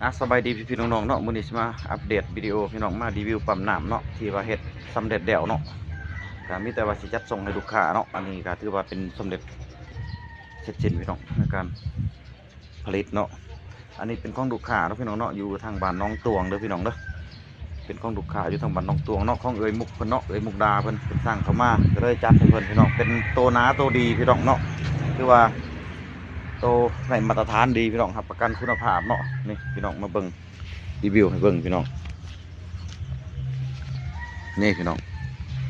ອ່ະ ສະບາຍດີພີ່ໆນ້ອງໆເນາະ, ມື້ນີ້ຊິມາອັບເດດວິດີໂອພີ່ນ້ອງ, ມາຣີວິວປ້ຳນ້ຳເນາະ ທີ່ວ່າເຮັດສຳເລັດແລ້ວເນາະ, ກະມີແຕ່ວ່າຊິຈັດສົ່ງໃຫ້ລູກຄ້າເນາະ. ອັນນີ້ກະຖືວ່າເປັນສຳເລັດເສັດສິ້ນພີ່ນ້ອງ ໃນການຜະລິດເນາະ. ອັນນີ້ເປັນຂອງລູກຄ້າເນາະພີ່ນ້ອງເນາະ, ຢູ່ທາງບ້ານໜອງຕວງເດີພີ່ນ້ອງເດີ, ເປັນຂອງລູກຄ້າຢູ່ທາງບ້ານໜອງຕວງເນາະ, ຂອງເອື້ອຍມຸກເພິ່ນເນາະ, ເອື້ອຍມຸກດາເພິ່ນ ເພິ່ນສັ່ງເຂົ້າມາ ກະເລີຍຈັດໃຫ້ເພິ່ນພີ່ນ້ອງ. ເປັນໂຕໜາໂຕດີພີ່ນ້ອງເນາະ, ຖືວ່າໂຕໄດ້ມາດຕະຖານດີພີ່ນ້ອງ, ຮັບປະກັນຄຸນນະພາບເນາະ. ນີ້ພີ່ນ້ອງ ມາເບິ່ງ ຣີວິວໃຫ້ເບິ່ງພີ່ນ້ອງ. ນີ້ພີ່ນ້ອງ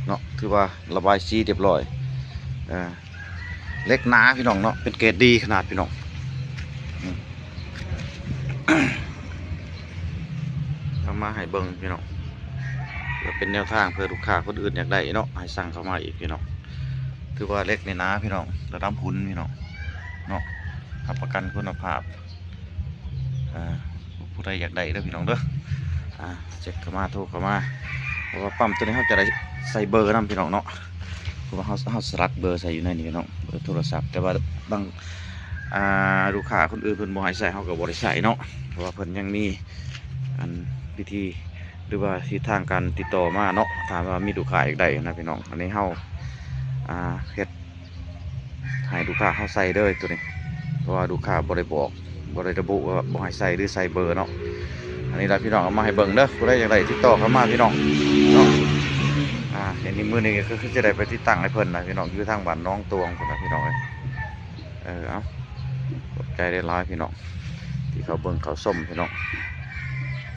ເນາະ, ຖືວ່າລະບາຍສີຮຽບຮ້ອຍ, ເອີ ເຫຼັກໜາພີ່ນ້ອງເນາະ, ເປັນເກຣດດີຂະໜາດພີ່ນ້ອງ. ອືມ ເອົາມາໃຫ້ເບິ່ງພີ່ນ້ອງ ເພື່ອເປັນແນວທາງ ເພື່ອລູກຄ້າຄົນອື່ນຢາກໄດ້ເນາະ ໃຫ້ສັ່ງເຂົ້າມາອີກພີ່ນ້ອງ. ຖືວ່າເຫຼັກນີ້ໜາພີ່ນ້ອງ ລະດັບຫຸນພີ່ນ້ອງເນາະ, ຮັບປະກັນຄຸນນະພາບ. ອ່າ ຜູ້ໃດຢາກໄດ້ເດີພີ່ນ້ອງເດີ, ອ່າ ເຊັກເຂົ້າມາ ໂທເຂົ້າມາ, ເພາະວ່າປ້ຳໂຕນີ້ເຮົາຈະໄດ້ໃສ່ເບີນຳພີ່ນ້ອງເນາະ, ເພາະວ່າເຮົາ ເຮົາສະຫຼັກເບີໃສ່ຢູ່ໃນນີ້ພີ່ນ້ອງ ເບີໂທລະສັບ. ແຕ່ວ່າບາງ ອ່າ ລູກຄ້າຄົນອື່ນເພິ່ນບໍ່ໃຫ້ໃສ່ ເຮົາກໍບໍ່ໄດ້ໃສ່ເນາະ, ເພາະວ່າເພິ່ນຍັງມີອັນວິທີ ຫຼືວ່າທິດທາງການຕິດຕໍ່ມາເນາະ, ຖ້າວ່າມີລູກຄ້າຢາກໄດ້ນະພີ່ນ້ອງ. ອັນນີ້ເຮົາ ອ່າ ເຮັດ ໃຫ້ລູກຄ້າເຮົາໃສ່ເລີຍໂຕນີ້ ເພາະວ່າລູກຄ້າບໍ່ໄດ້ບອກ ບໍ່ໄດ້ລະບຸວ່າບໍ່ໃຫ້ໃສ່ ຫຼື ໃສ່ເບີເນາະ. ອັນນີ້ລະພີ່ນ້ອງ ເອົາມາໃຫ້ເບິ່ງເດີ, ຜູ້ໃດຢາກໄດ້ຕິດຕໍ່ເຂົ້າມາພີ່ນ້ອງເນາະ. ອ່າ ອັນນີ້ມື້ນີ້ກໍຄືຈະໄດ້ໄປຕິດຕັ້ງໃຫ້ເພິ່ນນະພີ່ນ້ອງ, ຢູ່ທາງບ້ານໜອງຕວງພຸ້ນນະພີ່ນ້ອງເອີຍ. ເອີ ເອົາ ຂອບໃຈຫຼາຍໆພີ່ນ້ອງ ທີ່ເຂົ້າເບິ່ງເຂົ້າຊົມພີ່ນ້ອງ.